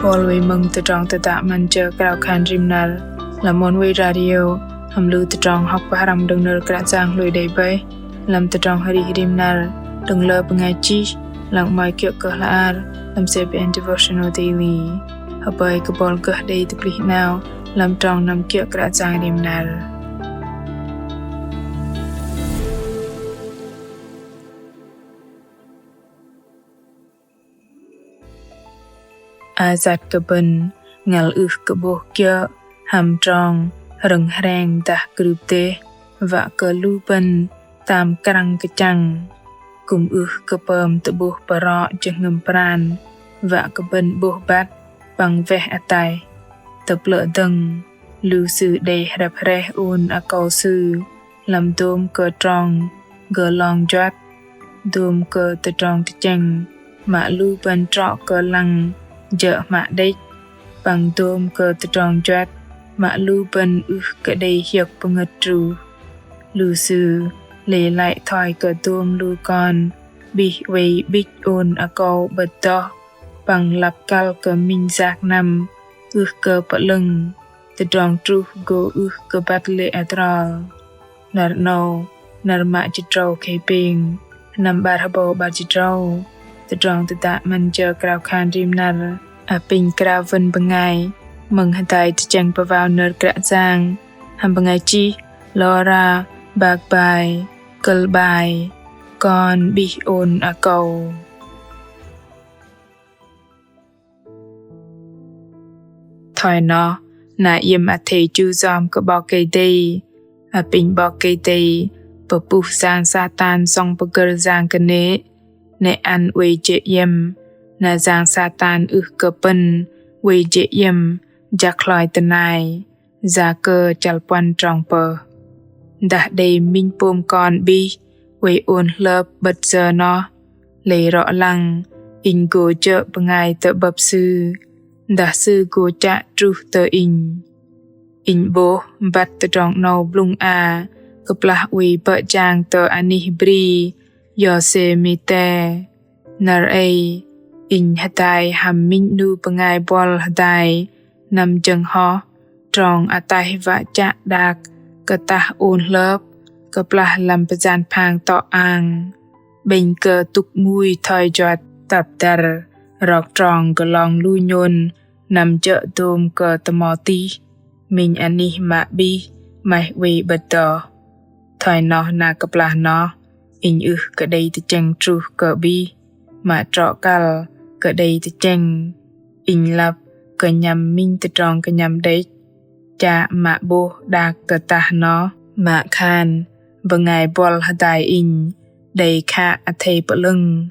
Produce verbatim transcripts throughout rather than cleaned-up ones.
Bol wei mơ̆ng tơdrong tơdă 'Măn Jơ Krao Khan Rim Năr lăm Oneway Radio, hăm lu tơdrong hŏk pơhrăm đơ̆ng nơ̆r Kră Yang lui đei bơih lăm tơdrong arih rim năr đơ̆ng lơ bơngai chih, lăng 'mơ̆i kiơ̆ kơ hla ar lăm C B N Devotional Daily. Hơpơi kơ bol gơh đei tơplih 'nao lăm trong năm kiơ̆ Kră Yang rim năr. Ayat kơ bơ̆n ngăl ưh kơ 'bôh kiơ̆ hăm trong rơ̆ng hreng dah krưp dêh, wă kơ lu bơ̆n tam krăng kơchăng. Kư̆m ưh kơ pơm tơ'bôh pơrŏ jơhngơ̆m pran, wă kơ bơ̆n 'bôh băt păng weh ataih. Tơplơ̆ dơ̆ng, lu sư đei hrăp hrĕh ôn akâu sư lăm dôm kơ trong gơlong juăt, dôm kơ tơdrong tơchĕng mă lu bơ̆n trŏ kơ lăng jơ̆ hmă đĕch, păng dôm kơ tơdrong juăt mă lu bơ̆n ưh kơ đei hiơ̆k pơngơ̆t truh. Lu sư lei lăi thoi kơ dôm lu kon 'bih oei 'bĭch ôn akâu 'bơ̆t đoh, păng lăp kăl kơ minh yak năm ưh kơ pơ'lơ̆ng, tơdrong truh gô ưh kơ băt lê̆ adrol. Năr 'nâu, năr mă jĭt tơdrâu khei pêng, sơnăm 'bar hơbâu 'bar jĭt tơdrâu. Tơdrong tơdă 'Măn Jơ Krao Khan Rim Năr apinh krao wơ̆n bơngai mơ̆ng hơdai tơchĕng pơwao nơ̆r Kră Yang, hăm bơngai chih Laura Bakbai, kơ̆l 'bai Kon 'bih ôn akâu. Thoi noh, na iĕm athei chu yom kơ 'Bok Kei-Dei, apinh 'Bok Kei-Dei pơpuh yang Satan sŏng pơgơ̆r yang kơnê̆, 'nĕ ăn oei jê̆ iĕm, na yang Satan ưh kơ pơ̆n oei jê̆ iĕm jăk hloi tơnai. Yakơ chăl puăn trong pơh. Dah đei minh pôm kon 'bih oei ôn hlơp 'bơ̆t sơ̆ noh, lei rŏ lăng inh gô jơ̆ bơngai tơ'bơ̆p sư, dah sư gô chă truh tơ inh. Inh 'bôh băt tơdrong 'nâu blŭng a kơplah oei bơ̆ jang tơ anih bri Yosemite. Năr ei, inh hơdai hăm minh 'nu bơngai buăl hơdai năm jơ̆ng hoh trong ataih wă chă đak kơtah ôn hlơp kơplah lăm pơyan phang tŏ ang. 'Bĕnh kơ tŭk 'ngui thoi juăt tăp dăr rok trong gơlong lu nhôn năm jơ̆ dôm kơ tơmo tih, minh anih mă 'bih 'maih oei 'bơ̆t đoh. Thoi noh na kơplah noh, inh ưh kơ đei tơchĕng truh kơ 'bih, mă trŏ kăl kơ đei tơchĕng. Inh lăp kơnhăm minh tơdrong kơnhăm đĕch, chă mă 'bôh đak kơtah noh, mă khan bơngai buăl hơdai inh đei khă athei pơ'lơ̆ng,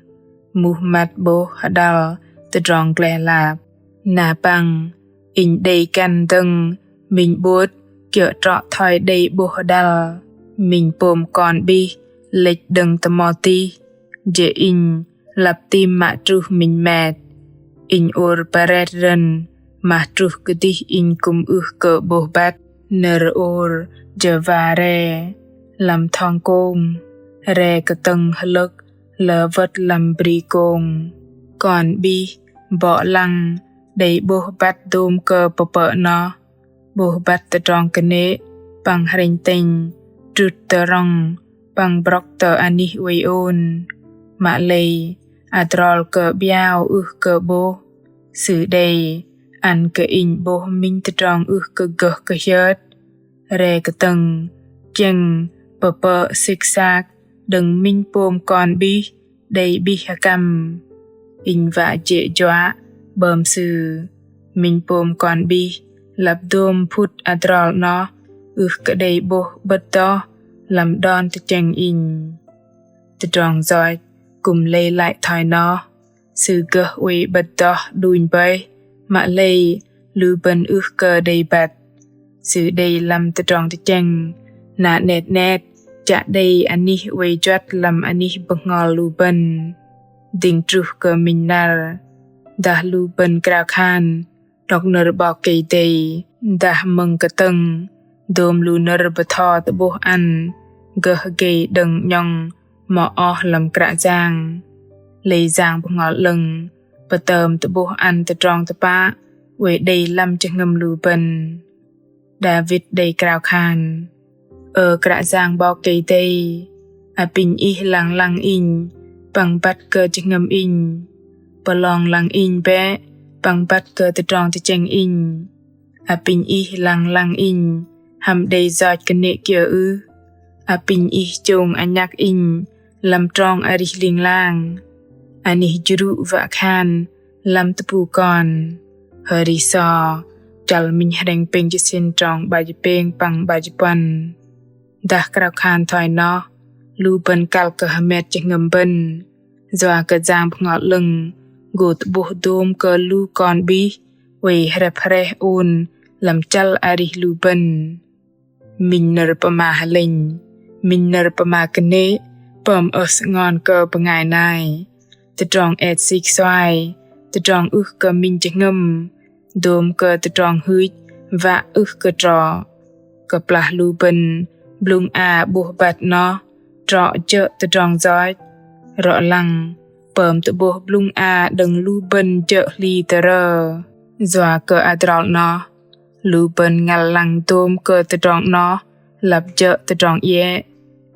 muh măt 'bôh hơdăl tơdrong gleh lap. Na păng, inh đei găn dơ̆ng minh 'bôt kiơ̆ trŏ thoi đei 'bôh hơdăl. Minh pôm kon 'bih lĕch đơ̆ng tơmo tih, jê̆ inh lăp tam mă truh minh met. Inh ôr pret rơ̆n, mă truh kơdih inh kư̆m ưh kơ 'bôh băt. Nơ̆r ôr jơwa re lăm thong kông, re kơtơ̆ng hơlơ̆k lơ wơ̆t lăm bri kông. Kon 'bih bŏ lăng đei 'bôh băt dôm kơ pơpơ̆ noh, 'bôh băt tơdrong kơnê̆ păng hrĕnh tĕnh, trŭt tơ rŏng păng brŏk tơ anih oei ôn. Mă lei adrol kơ 'biao ưh kơ 'bôh, sư đei ăn kơ inh 'bôh minh tơdrong ưh kơ gơh kơhiơt. Re kơtơ̆ng, kiĕng, pơpơ̆ sik sak đơ̆ng minh pôm kon 'bih đei 'bih hơkăm. Inh wă jê̆ juă 'bơm sư. Minh pôm kon 'bih lăp dôm phŭt adrol noh ưh kơ đei 'bôh 'bơ̆t đoh lăm đon tơchĕng inh. Tơdrong yoch kư̆m lei lăi thoi noh. Sư gơh oei 'bơ̆t đoh đunh bơih, mă lei lu bơ̆n ưh kơ đei băt. Sư đei lăm tơdrong tơchĕng na 'net 'net chă đei anih oei juăt lăm anih bơhngol lu bơ̆n. Dĭng truh kơ minh năr, dah lu bơ̆n krao khan đŏk nơ̆r 'Bok Kei-Dei, dah mơ̆ng kơtơ̆ng dôm lu nơ̆r bơtho tơ'bôh ăn gơh gei đơ̆ng 'nhŏng mơ'oh lăm Kră Yang. Lei Yang Bơhngol 'Lơ̆ng pơtơm tơ'bôh ăn tơdrong tơpă oei đei lăm jơhngơ̆m lu bơ̆n. Đavit đei krao khan: Ơ Kră Yang 'Bok Kei-Dei, apinh Ih lăng lăng inh păng băt kơ jơhngơ̆m inh, pơlong lăng inh bĕ păng băt kơ tơdrong tơchĕng inh. Apinh Ih lăng lăng inh hăm đei yoch kơnê̆ kiơ ưh? Apinh Ih chông anhăk inh lăm trong arih ling lang, anih jrŭ wă khan lăm tơpŭ kon. Hơri sô, chăl minh hrĕng pêng jĭt sĭn, trong 'bar jĭt pêng păng 'bar jĭt puăn. Dah krao khan thoi noh, lu bơ̆n kăl kơ hơmet jơhngơ̆m bơ̆n, yua kơ Yang Bơhngol 'Lơ̆ng gô tơ'bôh dôm kơ lu kon 'bih oei hrĕp hrĕh ôn lăm chăl arih lu bơ̆n. Minh nơ̆r pơma hơlĕnh, minh nơ̆r pơma kơnê̆ pơm ơh sơngon kơ bơngai nai. Tơdrong et sik suai, tơdrong ưh kơ minh jơhngơ̆m, dôm kơ tơdrong hưch wă ưh kơ trŏ. Kơplah lu bơ̆n blŭng a 'bôh băt noh trŏ jơ̆ tơdrong yoch, rŏ lăng pơm tơ'bôh blŭng a đơ̆ng lu bơ̆n jơ̆ hli tơrơ. Yua kơ adrol noh, lu bơ̆n ngăl lăng dôm kơ tơdrong noh lăp jơ̆ tơdrong iĕ,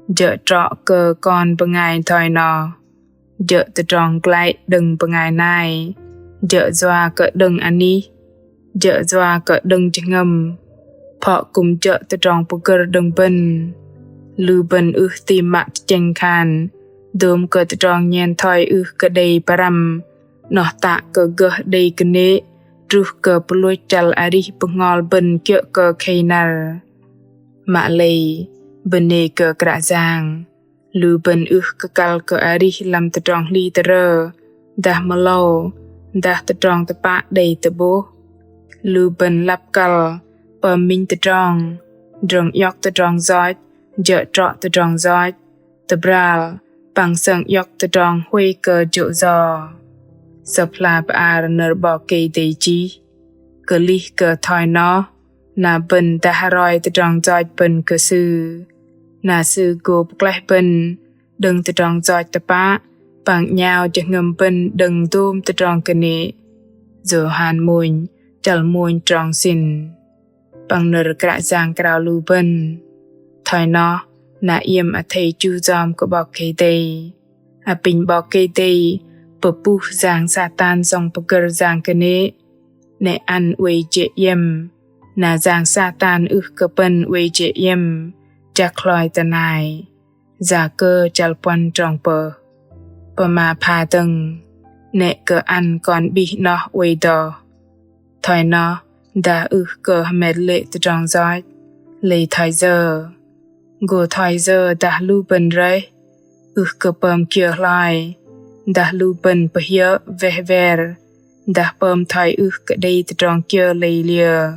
jơ̆ trŏ kơ kon bơngai thoi noh, jơ̆ tơdrong glăi đơ̆ng bơngai nai, jơ̆ yua kơ đơ̆ng anih, jơ̆ yua kơ đơ̆ng jơhngơ̆m, phŏ kư̆m jơ̆ tơdrong pơgơ̆r đơ̆ng bơ̆n. Lu bơ̆n ưh ti mă tơchĕng khan dôm kơ tơdrong nhen thoi ưh kơ đei pơrăm, noh tă kơ gơh đei kơnê̆ truh kơ pơlôch chăl arih bơhngol bơ̆n kiơ̆ kơ khei năr. Mă lei, bơnê kơ Kră Yang, lu bơ̆n ưh kơ kăl kơ arih lăm tơdrong hli tơrơ, dah mơlâu, dah tơdrong tơpă đei tơ'bôh. Lu bơ̆n lăp kăl pơm minh tơdrong, drơ̆ng iŏk tơdrong yoch jơ̆ trŏ tơdrong yoch, tơbral păng sơng iŏk tơdrong huay kơ jô̆ yo. Sơ̆p hla bơar nơ̆r 'Bok Kei-Dei chih: Kơlih kơ thoi noh, na bơ̆n dah roi tơdrong yoch bơ̆n kơ Sư, na Sư gô pơklaih bơ̆n đơ̆ng tơdrong yoch tơpă păng 'nhao jơhngơ̆m bơ̆n đơ̆ng dôm tơdrong kơnê̆. Yôhan mônh, chăl mônh, trong sĭn. Păng nơ̆r Kră Yang krao lu bơ̆n: Thoi noh, na iĕm athei chu yom kơ 'Bok Kei-Dei. Apinh 'Bok Kei-Dei pơpuh yang Satan yŏng pơgơ̆r yang kơnê̆, 'nĕ ăn oei jê̆ iĕm, na yang Satan ưh kơ pơ̆n oei jê̆ iĕm chăk hloi tơnai. Yakơ chăl puăn, trong pơh. Pơma pha dơ̆ng: 'Nĕ kơ ăn kon 'bih 'noh oei doh. Thoi noh, dah ưh kơ hơmet lê̆ tơdrong yoch, lei thoi yơ? Gô thoi yơ dah lu bơ̆n rơih ưh kơ pơm kiơ hloi, dah lu bơ̆n pơhiơ̆ weh wer, dah pơm thoi ưh kơ đei tơdrong kiơ lei liơ?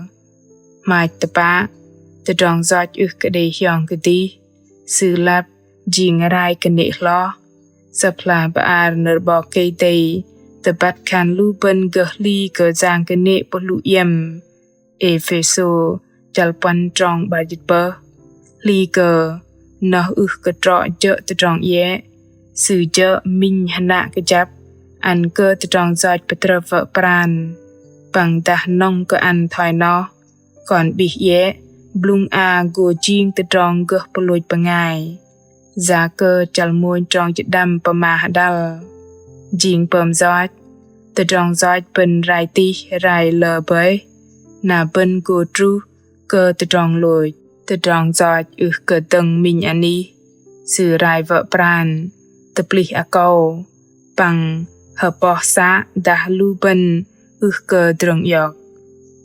Hmach tơpă, tơdrong yoch ưh kơ đei hiong kơdih, sư lăp jing rai kơnê̆ hloh. Sơ̆p hla bơar nơ̆r 'Bok Kei-Dei tơbăt khan lu bơ̆n gơh hli kơ yang kơnê̆ pơhlŭ iĕm. Êphêsô chăl puăn, trong 'bar jĭt pơh. Hli kơ noh ưh kơ trŏ jơ̆ tơdrong iĕ, sư jơ̆ minh hơnă kơjăp ăn kơ tơdrong yoch pơtrơp wơ̆ pran. Păng dah nŏng kơ ăn thoi noh, kon 'bih iĕ blŭng a gô jing tơdrong gơh pơlôch bơngai. Yakơ chăl mônh, trong jĭt đăm pơma hơđăl: Jing pơm yoch, tơdrong yoch bơ̆n rai tih rai lơ bơih, na bơ̆n gô truh kơ tơdrong lôch. Tơdrong yoch ưh kơ dơ̆ng minh anih, sư rai wơ̆ pran, tơplih akâu, păng hơpoh să dah lu bơ̆n ưh kơ drơ̆ng iŏk.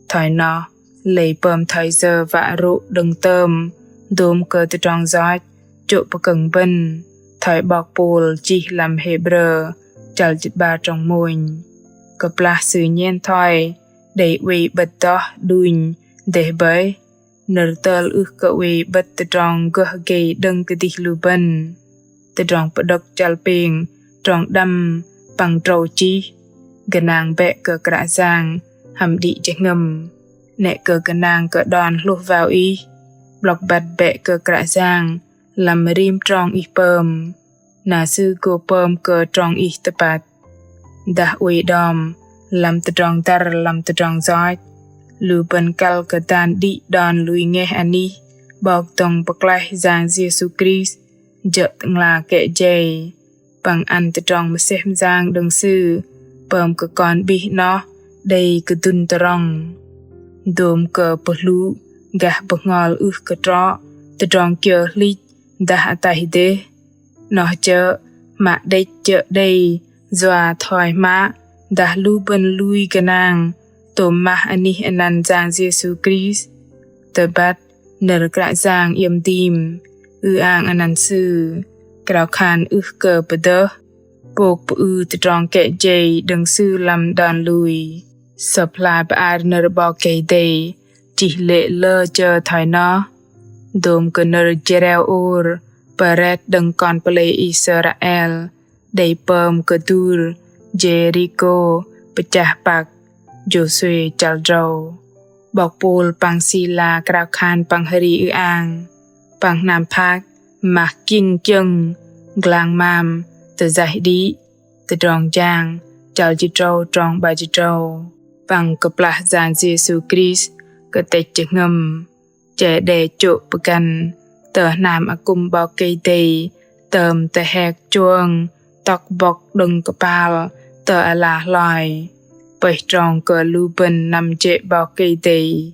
Thoi noh, lei pơm thoi yơ wă rô̆ đơ̆ng tơm dôm kơ tơdrong yoch chô̆ pơkơ̆ng bơ̆n, thoi 'bok Pôl chih lăm Hêbrơ chăl jĭt 'bar, trong mônh. Kơplah sư nhen thoi đei oei 'bơ̆t doh đunh dêh bơih, nơ̆r tơl ưh kơ oei 'bơ̆t tơdrong gơh gei đơ̆ng kơdih lu bơ̆n. Tơdrong Pơđơ̆k chăl pêng, trong đăm păng tơdrâu chih: Gơnang bĕ kơ Kră Yang hăm đĭ jơhngơ̆m, 'nĕ kơ gơnang kơ đon hlôh wao ih. 'Blŏk băt bĕ kơ Kră Yang lăm rim trong ih pơm, na Sư gô pơm kơ trong ih tơpăt. Dah oei đom Lăm tơdrong dăr, lăm tơdrong yoch, lu bơ̆n kăl kơ dan đĭ đon lui ngeh anih 'Bok dŏng pơklaih Yang Yêsu Krist jơ̆ Tơ'ngla kĕ jei, păng ăn tơdrong mơsêh mơyang đơ̆ng Sư pơm kơ kon 'bih 'noh đei kơdŭn tơrŏng. Dôm kơ pơhlŭ gah bơhngol ưh kơ trŏ tơdrong kiơ hlĭch dah ataih dêh, 'noh jơ̆ mă đĕch jơ̆ đei yua thoi hmă dah lu bơ̆n lui gơnang tôm mah anih anăn Yang Yêsu Krist. Tơbăt nơ̆r Kră Yang iĕm dim, ư-ang anăn Sư, krao khan ưh kơ pơdơh, pôk pơư tơdrong kĕ jei đơ̆ng Sư lăm đon lui. Sơ̆p hla bơar nơ̆r 'Bok Kei-Dei chih lê̆ lơ jơ thoi noh. Dôm kơ nơ̆r jreo ôr pơret đơ̆ng kon pơlei Israel đei pơm kơ dur Jêrikô pơchah păk. Jôsuê chăl drâu. 'Bok Pôl păng Sila krao khan păng hơri ư-ang, păng hnam phak mah king kiơ̆ng glang mam tơyaih đĭ. Tơdrong Jang chăl jĭt drâu trong 'bar jĭt drâu. Păng kơplah Yang Yêsu Krist kơtĕch jơhngơ̆m, che đe chô̆ pơgăn tơ hnam akŭm 'Bok Kei-Dei tơm tơhek chuơng tŏk bŏk đơ̆ng kơpal tơ ala hloi, pơih trong kơ lu bơ̆n năm jê̆ 'Bok Kei-Dei.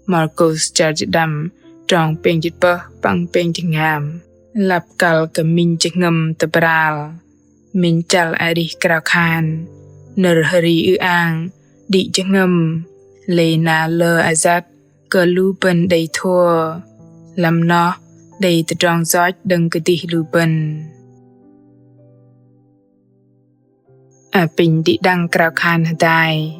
Markôs chăl jĭt đăm trong pêng jĭt pơh păng pêng jĭt hngam. Lăp kăl kơ minh jơhngơ̆m tơbral, minh chăl arih krao khan, nơ̆r hơri ư-ang đĭ jơhngơ̆m, lei na lơ ayăt kơ lu bơ̆n đei thua, lăm noh đei tơdrong yoch đơ̆ng kơdih lu bơ̆n. Apinh đĭ đăng krao khan hơdai.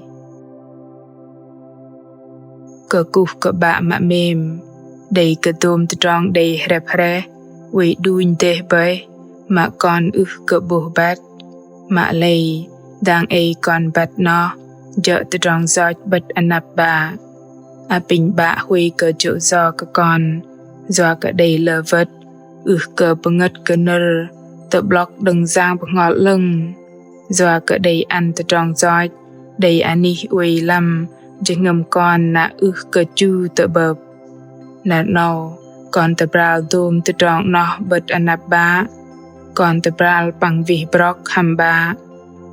Kơkuh kơ 'Bă mă 'mêm, đei kơ dôm tơdrong đei hrĕp hrĕh, oei đunh dêh bơih, mă kon ưh kơ 'bôh băt. Mă lei, dang ei kon băt noh, jơ̆ tơdrong yoch 'bơ̆t anăp 'Bă. Apinh 'Bă huay kơ jô̆ yo kơ kon, yua kơ đei lơ wơ̆t, ưh kơ pơngơ̆t kơ nơ̆r tơ'blŏk đơ̆ng Yang Bơhngol 'Lơ̆ng. Yua kơ đei ăn tơdrong yoch, đei anih oei lăm jơhngơ̆m kon na ưh kơ chu tơ'bơ̆p. Năr 'nâu, kon tơbral dôm tơdrong 'noh 'bơ̆t anăp 'Bă. Kon tơbral păng wih brŏk hăm 'Bă.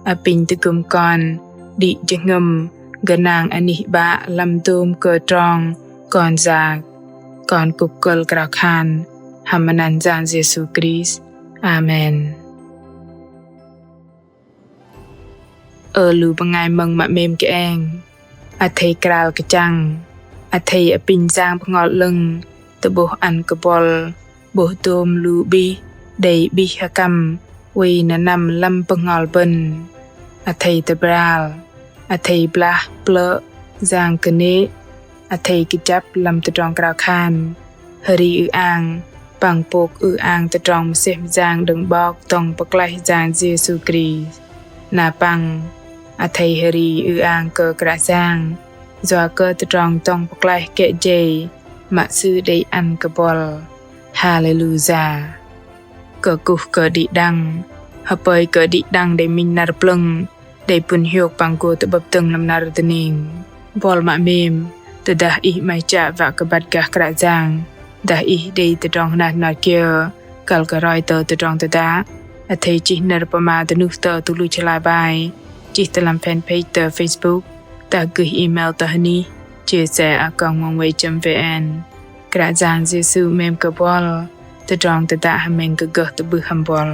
Apinh tơgŭm kon đĭ jơhngơ̆m gơnang anih 'Bă lăm dôm kơ trong kon yak. Kon kŭp kơ̆l krao khan hăm anăn Yang Yêsu Krist. Amen. Ơ lu bơngai mơ̆ng mă 'mêm kơeng, athei kral kơchăng, athei apinh Yang Bơhngol 'Lơ̆ng tơ'bôh ăn kơ buăl 'bôh dôm lu 'bih đei 'bih hơkăm oei nơnăm lăm bơhngol bơ̆n. Athei tơbral, athei blah plơ̆, yang kơnê̆, athei kơjăp lăm tơdrong krao khan, hơri ư-ang, păng pôk ư-ang tơdrong mơsêh mơyang đơ̆ng 'Bok dŏng pơklaih Yang Yêsu Krist. Na păng, athei hơri ư-ang kơ Kră Yang, yua kơ tơdrong dŏng pơklaih kĕ jei, mă Sư đei ăn kơ buăl. Haleluya. Kơkuh kơ đĭ đăng, hơpơi kơ đĭ đăng đei minh năr plơ̆ng, đei pŭn hiôk păng gô tơ'bơ̆p dơ̆ng lăm năr dơning. Buăl mă 'mêm, tơdah ih 'maih chă wă kơ băt gah Kră Yang, dah ih đei tơdrong hnat hnat kiơ, kăl kơ roi tơ tơdrong tơdă, athei chih nơ̆r pơma dơnuh tơ tơluch hla bai, chih tơ lăm fanpage tơ Facebook, dah gơih email tơ hơnih, chia sẻ a còng oneway chấm vn. Kră Yang Yêsu 'mêm kơ buăl, tơdrong tơdă hơmĕng kơ gơh tơ'bưh hăm buăl.